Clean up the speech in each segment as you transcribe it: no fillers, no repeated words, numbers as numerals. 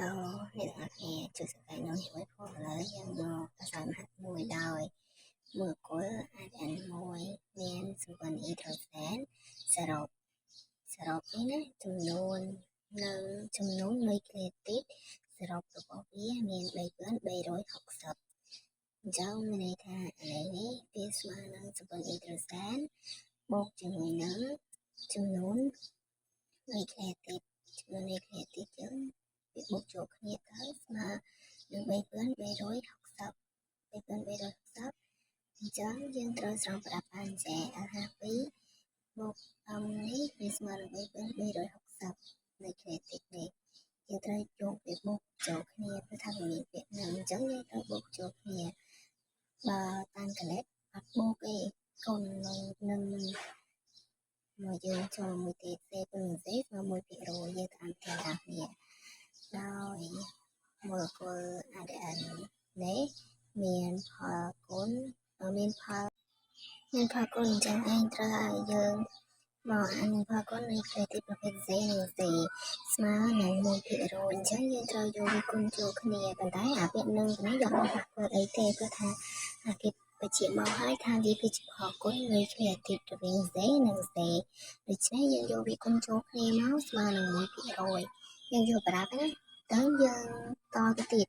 ឡូអ្នកទាំងអស់គ្នាជួយ subscribe ខ្ញុំជាមួយផងឥឡូវយើងមកភាសាមហាត់មួយដោយម៉ូលេគុល ADN មួយមានសម្ព័ន្ធអ៊ីដ្រូសែនសរុបសរុបនេះណាចំនួននៅចំនួននុយក្លេទីតសរុបរបស់វាមាន3360អញ្ចឹងមានន័យថាឥឡូវនេះវាស្មើនឹងសម្ព័ន្ធអ៊ីដ្រូសែនបូកជាមួយនឹងចំនួននុយក្លេទីតចំនួននុយក្លេទីតយើងវាបូកចូលគ្នាទៅស្មើនឹង3360 3360អញ្ចឹងយើងត្រូវស្រង់ប្រាប់បានចែ LH2 បូក M នេះវាស្មើនឹង3360នៃក្លេទីតនេះយើងត្រូវយកវាបូកចូលគ្នាព្រោះថាវាមានពាក្យនឹងអញ្ចឹងយើងត្រូវបូកចូលគ្នាបើតាមកលេតអត់បូកទេគុណនឹងនឹងមកយើងចូលមួយទៀត C គុណនឹង C ស្មើ1%យើងតាមទាំងអស់គ្នាដោយម៉ូលេគុល ADN នេះមានផលគុណមានផលមានផលគុណអញ្ចឹងឯងត្រូវឲ្យយើងមកអានផលគុណនៃក្លេទីប្រភេទ C និង C ស្មើនឹង1%អញ្ចឹងយើងត្រូវយកវាគុណចូលគ្នាប៉ុន្តែអាពាក្យនឹងនេះយកមកប៉ះពាល់អីទេព្រោះថាអាគេបញ្ជាក់មកហើយថាវាគឺជាផលគុណនៃក្លេទីរវាង C និង C ដូច្នេះយើងយកវាគុណចូលគ្នាមកស្មើនឹង1%យើងយកប្រាប់ណាតើយើងតទៅទៀត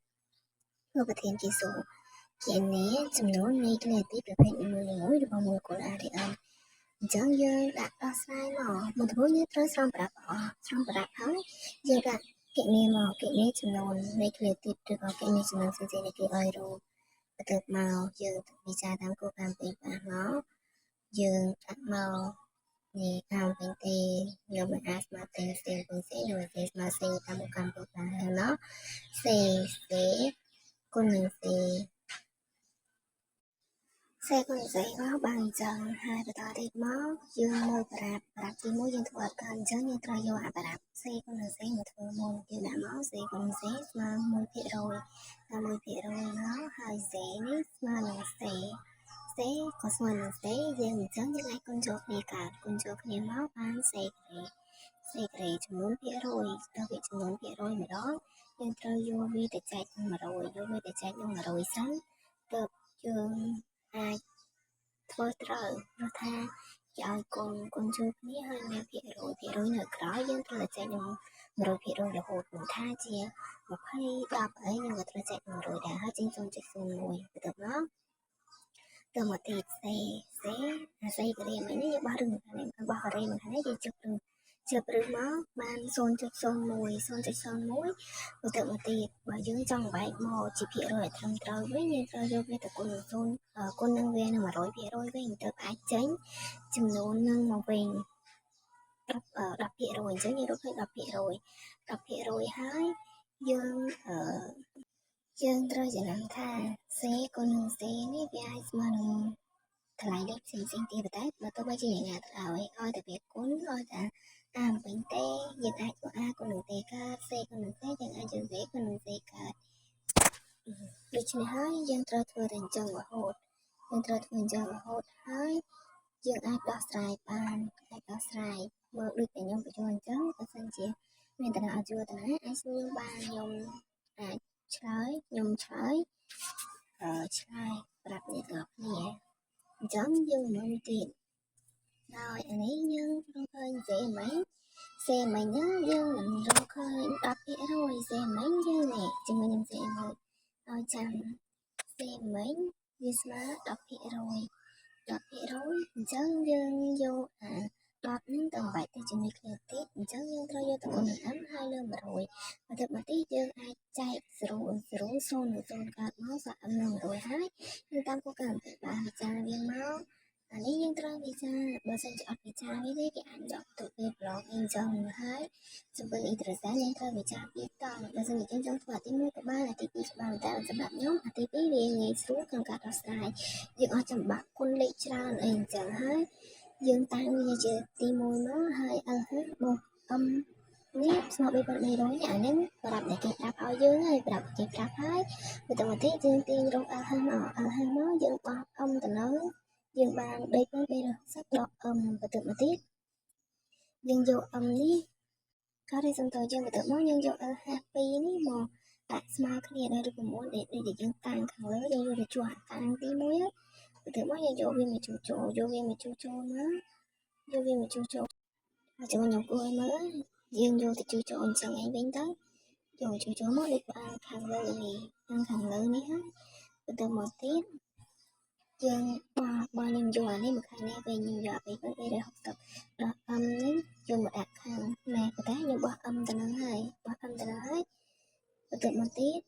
គឺប្រធានគេសួរគណនាចំនួននៃក្លេទីប្រភេទនីមួយៗរបស់ម៉ូលេគុល ADN អញ្ចឹងយើងដាក់ដោះស្រាយមកមុនដំបូងយើងត្រូវស្រង់ប្រាប់អស់ស្រង់ប្រាប់ហើយយើងដាក់គណនាមកគណនាចំនួននៃក្លេទីឬក៏គណនាចំនួនផ្សេងៗដែលគេឲ្យរកបន្ទាប់មកយើងវិចារតាមគោលការណ៍ពីបាមកយើងដាក់មកនេះតាមវិញទេយកមកអាស្មើទេ C វិញ C និង C ស្មើ C តាមគោលការណ៍ពីបាហើយមក C C គុណនឹង C C គុណ C មកបានអញ្ចឹងហើយបន្តទៀតមកយើងមើលប្រាប់ប្រាប់ទី1យើងធ្វើអត់កើតអញ្ចឹងយើងត្រូវយកអាប្រាប់ C គុណនឹង C មកធ្វើមុនយើងដាក់មក C គុណនឹង C ស្មើ1%តាម1%មកហើយ C នេះស្មើនឹង C C ក៏ស្មើនឹង C យើងអញ្ចឹងយើងអាចគុណចូលគ្នាកើតគុណចូលគ្នាមកបាន C ការ៉េ C ការ៉េចំនួនភាគរយដល់វាចំនួនភាគរយម្ដងយើងត្រូវយកវាទៅចែកនឹង100យកវាទៅចែកនឹង100សិនទើបយើងអាចធ្វើត្រូវព្រោះថាគេឲ្យគុណគុណចូលគ្នាហើយមានភាគរយភាគរយនៅក្រោយយើងត្រូវតែចែកនឹង100%រហូតមិនថាជា20 10អីយើងក៏ត្រូវចែកនឹង100ដែរហើយចេញ0.01បន្ទាប់មកទៅមកទៀត C C អា C ការ៉េមិញនេះយើងបោះរឹងខាងនេះបោះការ៉េមកខាងនេះយើងជប់រឹងជប់រឹងមកបាន0.01 0.01បន្ទាប់មកទៀតបើយើងចង់បែកមកជាភាគរយឲ្យត្រឹមត្រូវវិញយើងត្រូវយកវាទៅគុណនឹង0គុណនឹងវានឹង100%វិញទៅអាចចេញចំនួននឹងមកវិញ10 10%អញ្ចឹងយើងរកឃើញ10% 10%ហើយយើងអឺយើងត្រូវចំណាំថា C គុណនឹង C នេះវាអាចស្មើនឹងតម្លៃលេខផ្សេងផ្សេងទៀតប៉ុន្តែបើទោះបីជាយ៉ាងណាក៏ដោយឲ្យតែវាគុណឲ្យតែ A វិញទេយើងអាចយក A គុណនឹង T កើត C គុណនឹង C យើងអាចយក V គុណនឹង C កើតដូច្នេះហើយយើងត្រូវធ្វើតែអញ្ចឹងរហូតយើងត្រូវធ្វើអញ្ចឹងរហូតហើយយើងអាចដោះស្រាយបានអាចដោះស្រាយមើលដូចតែខ្ញុំបញ្យល់អញ្ចឹងបើសិនជាមានតារាអត់យល់តារាអាចសួរខ្ញុំបានខ្ញុំអាចឆ្លើយខ្ញុំឆ្លើយអឺឆ្លើយប្រាប់អ្នកទាំងអស់គ្នាអញ្ចឹងយើងមកទៀតដោយអានេះយើងរកឃើញសេមិញសេមិញហ្នឹងយើងមិនរកឃើញ10%សេមិញយើងនេះជាមួយខ្ញុំសេមួយឲ្យចាំសេមិញវាស្មើ10% 10%អញ្ចឹងយើងយកអា10ហ្នឹងទៅបែកទៅជាមួយគ្នាទៀតអញ្ចឹងយើងត្រូវយកទៅគុណនឹង m ហើយលើ100បន្ទាប់មកទៀតយើងអាចចែក0 0 0និង0កើតមកសល់ m នឹង100ហើយយើងតាមគោលការណ៍បានវិចារវាមកអានេះយើងត្រូវវិចារបើសិនជាអត់វិចារវាទេគេអាចយកទៅពេលប្លុកអញ្ចឹងហើយចំពោះអ៊ីដ្រូសែនយើងត្រូវវិចារពីរតង់បើសិនជាយើងចង់ធ្វើអាទី1ក៏បានអាទី2ក៏បានតែសម្រាប់ខ្ញុំអាទី2វាងាយស្រួលក្នុងការដោះស្រាយយើងអត់ចាំបាច់គុណលេខច្រើនអីអញ្ចឹងហើយយើងតាំងវាជាទី1មកហើយ L បូក M នេះស្មើ3300អានេះប្រាប់តែគេប្រាប់ឲ្យយើងហើយប្រាប់គេប្រាប់ហើយបន្តមកទៀតយើងទាញរក L មក L មកយើងបោះ M ទៅនឹងយើងបាន3360ដក M បន្ទាប់មកទៀតយើងយក M នេះ ហើយសំទោយើងបន្ទាប់មកយើងយក LH2 នេះមកដាក់ស្មើគ្នាដោយរូបមន្តដែលដូចដែលយើងតាំងខាងលើយើងយកទៅជួសអាតាំងទី1បន្ទាប់មកយើងយកវាមកជួសចូលយកវាមកជួសចូលមកយកវាមកជួសចូលហើយចាំខ្ញុំគួរឲ្យមើលយើងយកទៅជួសចូលអញ្ចឹងឯងវិញទៅយកជួសចូលមកដូចបានខាងលើនេះខាងលើនេះហើយបន្ទាប់មកទៀតយើងបោះខ្ញុំយកអានេះមកខាងនេះវិញខ្ញុំយកអា2360ដល់ M នេះយកមកដាក់ខាងនេះប៉ុន្តែខ្ញុំបោះ M ទៅនឹងហើយបោះ M ទៅនឹងហើយបន្ទាប់មកទៀត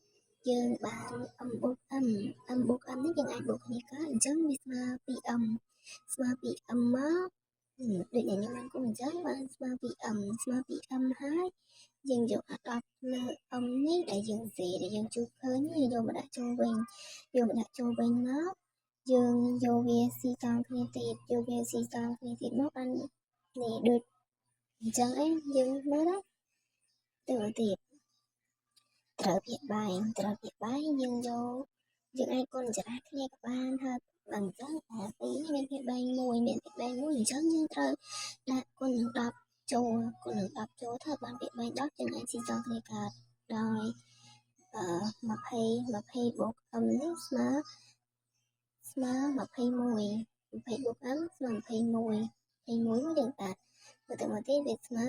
យើងបាន M បូក M M បូក M នេះយើងអាចបូកគ្នាកើតអញ្ចឹងវាស្មើ 2M ស្មើ 2M មកដូចដែលខ្ញុំបានគូអញ្ចឹងបានស្មើ 2M ស្មើ 2M ហើយយើងយកអា10លើ M នេះដែលយើងសេដែលយើងជួបឃើញនេះយកមកដាក់ចូលវិញយកមកដាក់ចូលវិញមកយើងយកវាស៊ីសងគ្នាទៀតយកវាស៊ីសងគ្នាទៀតមកបាននេះដូចអញ្ចឹងឯងយើងមើលទៅទៀតត្រូវភាគបែងត្រូវភាគបែងយើងយកយើងអាចគុណចរាគ្នាក៏បានហើយអញ្ចឹងអាពីរនេះមានភាគបែងមួយមានភាគបែងមួយអញ្ចឹងយើងត្រូវដាក់គុណនឹង10ចូលគុណនឹង10ចូលទៅបានភាគបែង10យើងអាចស៊ីសងគ្នាកើតដោយអឺ20 20បូក m នេះស្មើស្មើ21 20បូក m ស្មើ21 21មកយើងតាត់បន្ទាប់មកទៀតវាស្មើ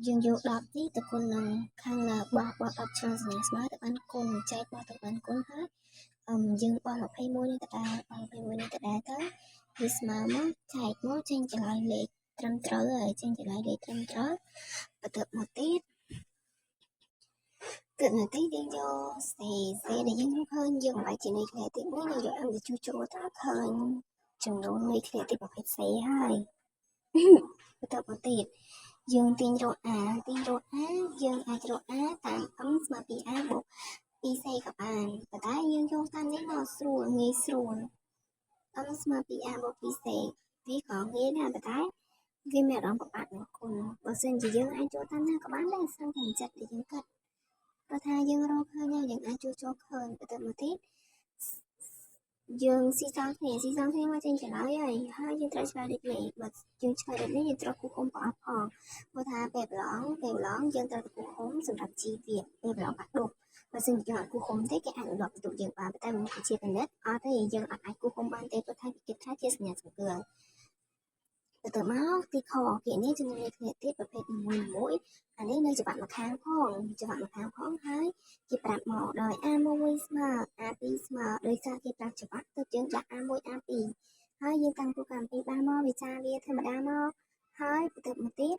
យើងយក10នេះទៅគុណនឹងខាងលើបោះបោះ10ឆ្លងសញ្ញាស្មើទៅបានគុណចែកបោះទៅបានគុណហើយអឹមយើងបោះ21នេះទៅដែរបោះ21នេះទៅដែរទៅវាស្មើមកចែកមកចេញចម្លើយលេខត្រឹមត្រូវហើយចេញចម្លើយលេខត្រឹមត្រូវបន្ទាប់មកទៀតគឺនៅទីយើងយកសេសេដែលយើងឃើញយើងមិនបាច់ជានៃគ្នាទីនេះយើងយក M ទៅជួសចូលទៅឃើញចំនួននៃគ្នាទីប្រភេទ C ហើយបន្ទាប់មកទៀតយើងទាញរក A ទាញរក A យើងអាចរក A តាម M ស្មើ 2A បូក 2C ក៏បានប៉ុន្តែយើងយកតាមនេះមកស្រួលងាយស្រួល M ស្មើ 2A បូក 2C វាក៏ងាយដែរប៉ុន្តែវាមានអារម្មណ៍ពិបាកនឹងគុណបើសិនជាយើងអាចចូលតាមណាក៏បានដែរស្ទឹងតែចិត្តដែលយើងគិតព្រោះថាយើងរកឃើញហើយយើងអាចជួសជុលឃើញបន្ទាប់មកទៀតយើងស៊ីសងគ្នាស៊ីសងគ្នាមកចេញចម្លើយហើយហើយយើងត្រូវឆ្លើយដូចនេះបើយើងឆ្លើយដូចនេះយើងត្រូវគូហុំប្រអប់ផងព្រោះថាពេលប្រឡងពេលប្រឡងយើងត្រូវគូហុំសម្រាប់ជីវភាពពេលប្រឡងបាក់ឌុបបើសិនជាយើងអត់គូហុំទេគេអាចលប់បន្ទុកយើងបានតែមុខវិជ្ជាគណិតអត់ទេយើងអត់អាចគូហុំបានទេព្រោះថាគេគិតថាជាសញ្ញាសង្កើទៅមកទីខគេនេះចំនួនគ្នាទៀតប្រភេទមួយមួយអានេះនៅច្បាប់ម្ខាងផងច្បាប់ម្ខាងផងហើយគេប្រាប់មកដោយ A1 ស្មើ A2 ស្មើដោយសារគេប្រាប់ច្បាប់ទៅយើងដាក់ A1 A2 ហើយយើងតាំងគោលការណ៍ពីបានមកវិចារវាធម្មតាមកហើយបន្ទាប់មកទៀត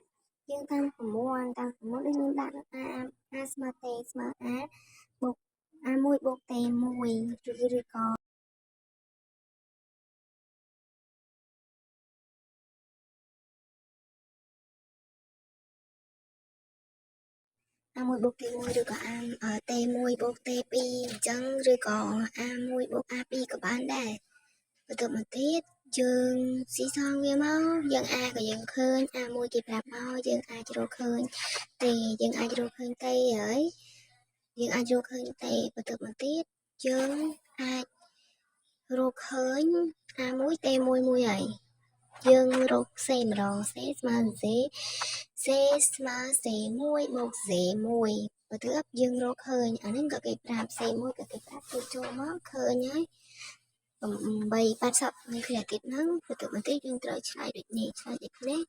យើងតាំងប្រព័ន្ធតាំងប្រព័ន្ធដូចខ្ញុំដាក់ A A ស្មើ T ស្មើ A បូក A1 បូក T1 ឬក៏ A1 បូក T1 ឬក៏ A T1 បូក T2 អញ្ចឹងឬក៏ A1 បូក A2 ក៏បានដែរបន្ទាប់មកទៀតយើងស៊ីសងវាមកយើង A ក៏យើងឃើញ A1 គេប្រាប់មកយើងអាចរកឃើញ T យើងអាចរកឃើញ T ហើយយើងអាចរកឃើញ T បន្ទាប់មកទៀតយើងអាចរកឃើញ A1 T1 មួយហើយយើងរក C ម្ដង C ស្មើនឹង C C ស្មើ C1 បូក C1 បន្ទាប់យើងរកឃើញអានេះក៏គេប្រាប់ C1 ក៏គេប្រាប់ទៅចូលមកឃើញហើយ880នេះគ្នាទៀតហ្នឹងបន្ទាប់មកទៀតយើងត្រូវឆ្លើយដូចនេះឆ្លើយដូចនេះ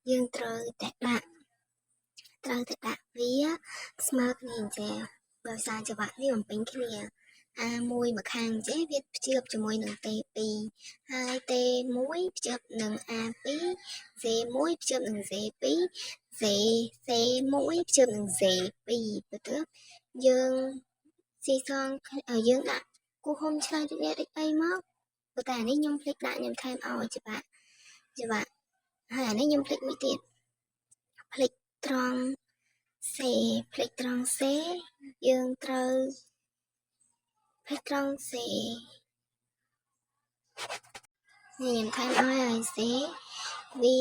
យើងត្រូវតែដាក់វាស្មើគ្នាអញ្ចឹងដោយសារច្បាប់នេះបំពេញគ្នា A1 មកខាងចេះវាភ្ជាប់ជាមួយនឹង T2 ហើយ T1 ភ្ជាប់នឹង A2 C1 ភ្ជាប់នឹង C2 C C1 ភ្ជាប់នឹង C2 បន្ទាប់យើងស៊ីសងយើងដាក់គូហុំឆ្លើយដូចនេះដូចអីមកប៉ុន្តែអានេះខ្ញុំភ្លេចដាក់ខ្ញុំថែមឲ្យច្បាប់ច្បាប់ហើយអានេះខ្ញុំភ្លេចមួយទៀតភ្លេចត្រង់ C ភ្លេចត្រង់ C យើងត្រូវភ្លេចត្រង់ C នេះខ្ញុំថែមឲ្យហើយ C វា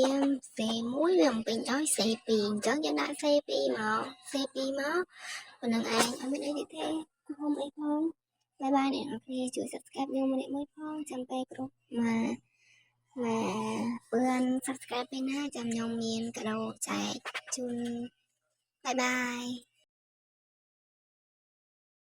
C1 វាបំពេញដោយ C2 អញ្ចឹងយើងដាក់ C2 មក C2 មកប៉ុណ្្នឹងឯងអត់មានអីទៀតទេហុំអីផងបាយបាយអ្នកនរគ្នាជួយ Subscribe ខ្ញុំម្នាក់មួយផងចាំពេលគ្រប់មកមកពឿន Subscribe ពេលណាចាំខ្ញុំមានកាដូចែកជូន Bye bye.